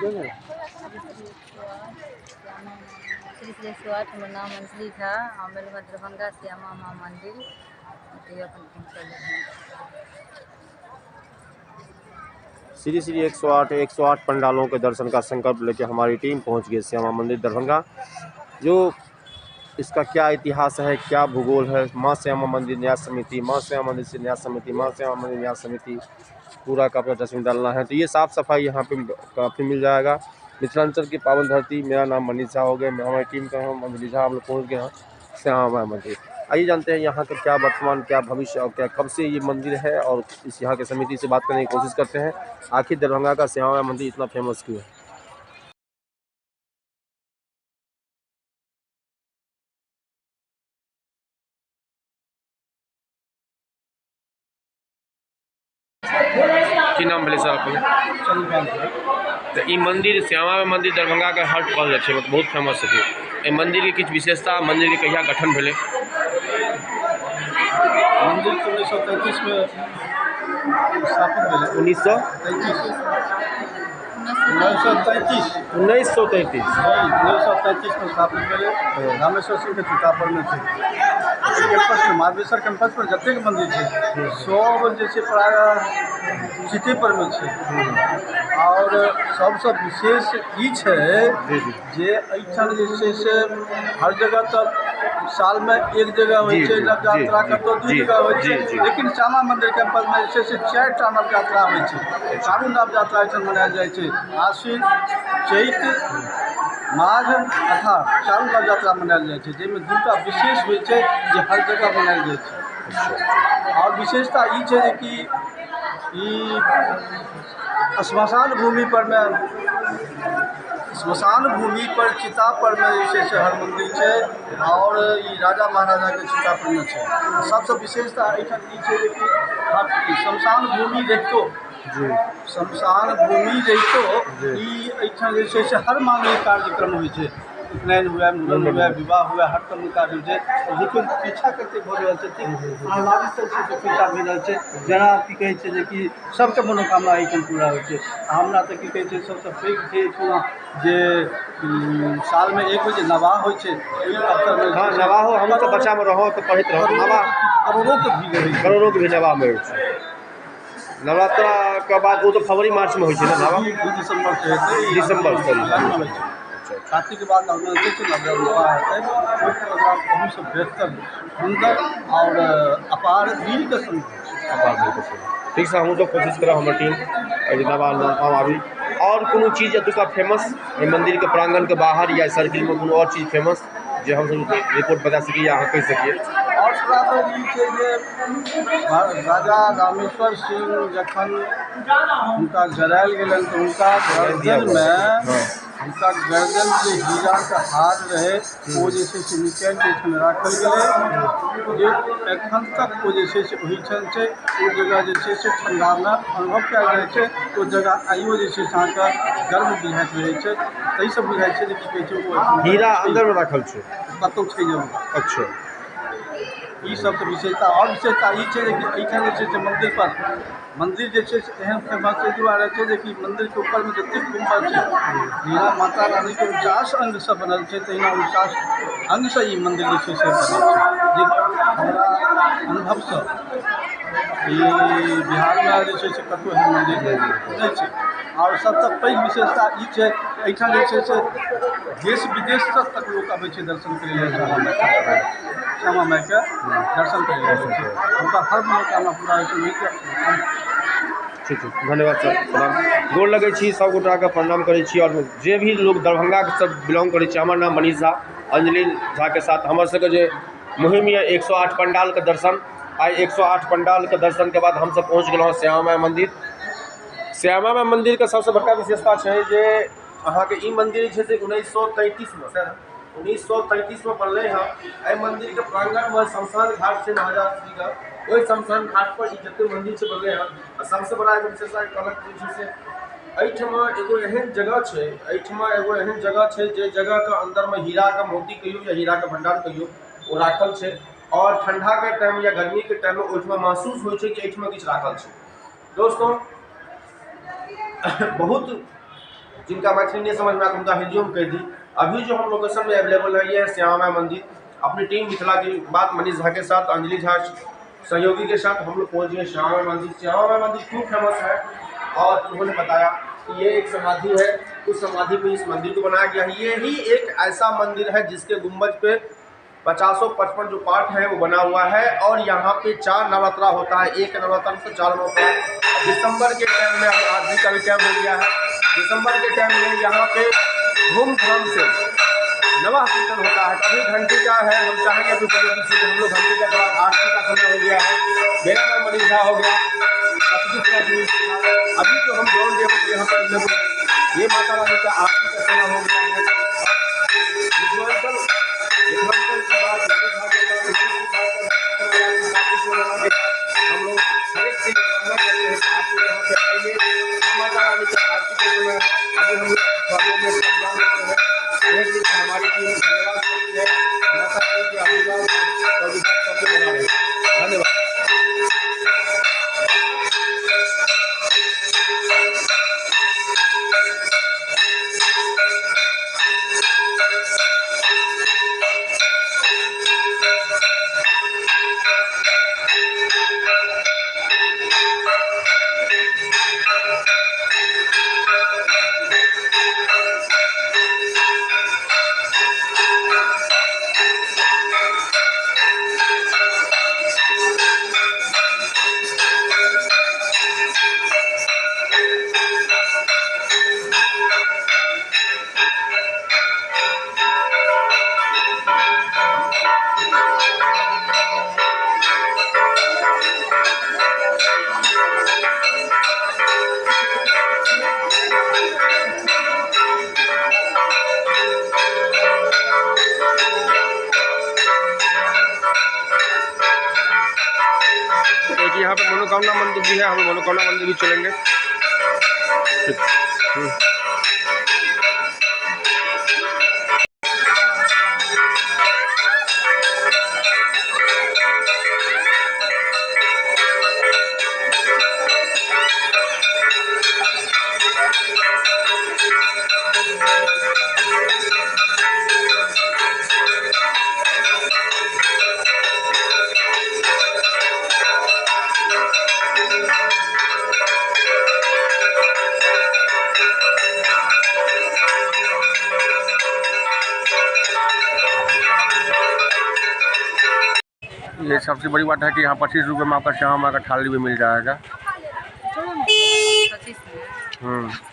श्री श्री 108। हमर नाम अंजलि झा, हम एलहुँ हँ दरभंगा श्यामा माँ मंदिर। अपन पहुँचल। श्री श्री 108 108 पंडालों के दर्शन का संकल्प लेकर हमारी टीम पहुंच गई श्यामा मंदिर दरभंगा। जो इसका क्या इतिहास है, क्या भूगोल है, माँ श्यामा मंदिर न्यास समिति, माँ श्यामा मंदिर से न्यास समिति, माँ श्यामा मंदिर न्यास समिति, पूरा का पूरा डस्टबिन डालना है। तो ये साफ़ सफाई यहाँ पे काफ़ी मिल जाएगा। मिथिलांचल की पावन धरती। मेरा नाम मनीष झा हो गया, हमारी टीम का नाम अंजलि झा। हम लोग पहुँच गए हैं श्यामा माँ मंदिर। आइए जानते हैं यहाँ का क्या वर्तमान, क्या भविष्य और क्या कब से ये मंदिर है और इस यहाँ के समिति से बात करने की कोशिश करते हैं। आखिर दरभंगा का श्यामा माँ मंदिर इतना फेमस क्यों है? की नाम भेलै सर अपन? तऽ ई मंदिर श्यामा माइ मंदिर दरभंगा के हर्ट कहल जाइ छै, मतलब बहुत फेमस छै। एहि मंदिर के किछु विशेषता, मंदिर के कहिया गठन भेलै? मंदिर 1933 में स्थापित भेलै। 1933। 1933। 1933। 1933 में स्थापित भेलै। रामेश्वर सिंह के चिता पर में छै। कैंपस में, माधवेश्वर कैंपस पर जतेक मंदिर छै सब जे छै प्रायः चिते पर में छै। और सबसँ विशेष ई छै जे एहिठाम जे छै से हर जगह तऽ सालमे एक जगह होइ छै नवजात्रा, कतहु दू जगह होइ छै, लेकिन श्यामा मंदिर कैंपसमे जे छै से 4टा नवजात्रा होइ छै। चारू नवजात्रा एहिठाम मनायल जाइ छै। आश्विन, चैत, माघ, अखाड़, चारू नवजात्रा मनायल जाइ छै, जाहिमे 2टा विशेष होइ छै जे हर जगह मनायल जाइ छै। और विशेषता ई छै जे कि ई श्मशान भूमि पर मे, श्मशान भूमि पर चिता पर मे जे छै से हर मंदिर छै और ई राजा महाराजा के चिता पर मे छै। सबसँ विशेषता एहिठाम ई छै जे कि शमशान भूमि रहितो, शमशान भूमि रहितो ई एहिठाम जे छै से हर मांगलिक कार्यक्रम होइ छै। उपनयन हुए, मुड़न हुए, विवाह हुए, हर तरह कार्य होइ छै। लेकिन पीछा कतेक भऽ रहल छै, आह्लादित छै से पीछा भऽ रहल छै। जेना की कहै छै जे कि सबके मनोकामना एहिठाम पूरा होइ छै। हमरा तऽ की कहै छै सबसँ पैघ छै एहिठुमा जे सालमे एक बेर जे नवाह होइ छै, ओहि अवसरमे। हँ, नवाहो हमहूँ सब बच्चामे रहौं तऽ पढ़ैत रहौं। नवाह करोड़ोके भीड़ रहै छै। करोड़ोके भीड़ नवाहमे होइ छै। नवरात्रा के बाद ओ तऽ फरवरी मार्चमे होइ छै ने नवाह? 2 दिसम्बर से हेतै। दिसम्बर, सॉरी। होइ छै कार्तिक के बाद जे छै नवाह हेतै। ओहि प्रोग्राम बहुतसँ बेहतर, सुन्दर आओर अपार भीड़के संग होइ छै। अपार भीड़के संग। ठीक छै, हमहूँ सब कोशिश करब, हमर टीम एहि नवाह आबी। आओर कोनो चीज एतुका फेमस, एहि मन्दिरके प्राङ्गणके बाहर या सर्किलमे कोनो आओर चीज फेमस जे हमसब रिपोर्ट बता सकी या अहाँ कहि सकियै? आओर थोड़ा ई छै जे राजा रामेश्वर सिंह जखन हुनका जरायल गेलनि तऽ हुनका गर्दनमे, हुनका गर्दन जे हीराके हार रहै ओ जे छै से निकालि कऽ एहिठाम राखल गेलै, जे एखन तक ओ जे छै से ओहिठाम छै। ओ जगह जे छै से ठण्डामे अनुभव कयल जाइ छै। ओ जगह आइयो जे छै से अहाँके गर्म बुझाइत रहै छै। ताहिसँ बुझाइ छै जे की कहै छै ओ हीरा अन्दरमे राखल छै? कतहु छै जे। ई सबसँ विशेषता। आओर विशेषता ई छै जे कि एहिठाम जे छै से मन्दिर पर, मन्दिर जे छै से एहन फेमस एहि दुआरे छै जे कि मन्दिरके ऊपरमे जतेक गुम्बद छै, जेना माता रानीके 49 अङ्गसँ बनल छै, तहिना 49 अङ्गसँ ई मन्दिर जे छै से बनल छै, जे हमरा अनुभवसँ ई बिहारमे जे छै से कतहु एहन मन्दिर नहि छै। आओर सबसँ पैघ विशेषता ई छै, एहिठाम जे छै से देश विदेशसँ तक लोक अबै छै दर्शन करै लेल। श्यामा माइके, श्यामा माइके दर्शन करै लेल अबै छै। हुनका हर मनोकामना पूरा होइ छै ओहिके। ठीक छै, धन्यवाद सर, प्रणाम, गोर लगै छी सभगोटाके, प्रणाम करै छी। आओर जे भी लोग दरभंगाके सब बिलोंग करै छी, हमर नाम मनीष झा, अंजलि झाके साथ हमर सबके जे मुहिम यऽ 108 पंडालके दर्शन, आइ 108 पंडालके दर्शनके बाद हमसब पहुँच गेलहुँ हँ श्यामा माइ मन्दिर। श्यामा माइ मन्दिरके सबसँ बड़का विशेषता छै जे अहाँके ई मन्दिर जे छै से 1933मे, सर, 1933मे बनलै हँ। एहि मन्दिरके प्राङ्गणमे शमशान घाट छै महाराजा श्रीके। ओहि शमशान घाट पर ई जते मन्दिर छै बनलै हँ। आ सबसँ बड़ा एगो विशेषता कहलक जे छै से एहिठमा एगो एहन जगह छै, एहिठमा एगो एहन जगह छै जे जगहके अन्दरमे हीराके मोती कहियौ या हीराके भण्डार कहियौ, ओ राखल छै। आओर ठण्डाके टाइम या गर्मीके टाइममे ओहिठमा महसूस होइ छै कि एहिठमा किछु राखल छै। दोस्तो, बहुत जिनका मैथिली नहीं समझ में आता उनका हिंदियों में कह दी। अभी जो हम लोकेशन में अवेलेबल है ये है श्यामा माई मंदिर। अपनी टीम मिथिला की बात मनीष झा के साथ, अंजलि झा सहयोगी के साथ हम लोग पहुँच गए श्यामा माई मंदिर। श्यामा माई मंदिर क्यों फेमस है और उन्होंने बताया कि ये एक समाधि है, उस समाधि पे इस मंदिर को बनाया गया है। ये ही एक ऐसा मंदिर है जिसके गुम्बज पे 555 जो पार्ट है वो बना हुआ है। और यहाँ पे 4 नवरात्रा होता है, एक नवरात्र से 4 नवरात्रा। दिसंबर के टाइम में, अभी आज का भी टाइम हो गया है, दिसंबर के टाइम में यहाँ पे धूमधाम से नवाह कीर्तन होता है। अभी घंटी का है, हम चाहेंगे तो हम लोग घंटी का थोड़ा आरती का समय हो गया है। मेरा नाम मनीष झा हो गया। अभी जो हम दौड़ गए यहाँ पर ये माता रानी का आरती का समय हो गया है। मिथिलांचल की बात हम लोग हर एक चीज कामना करते हैं। आप लोग यहाँ पे आइए, माता रानी का आरती का समय है। अभी हम लोग 2 मिनट का विराम लेते हैं। हमारी टीम धन्यवाद करती है। माता रानी के आशीर्वाद सबसे बना रहे। धन्यवाद। एक यहाँ पे मनोकामना मंदिर भी है, हम मनोकामना मंदिर भी चलेंगे। ये सबसे बड़ी बात है कि यहाँ 25 रुपये में आपका श्यामा माँ का थाली भी मिल जाएगा। 25।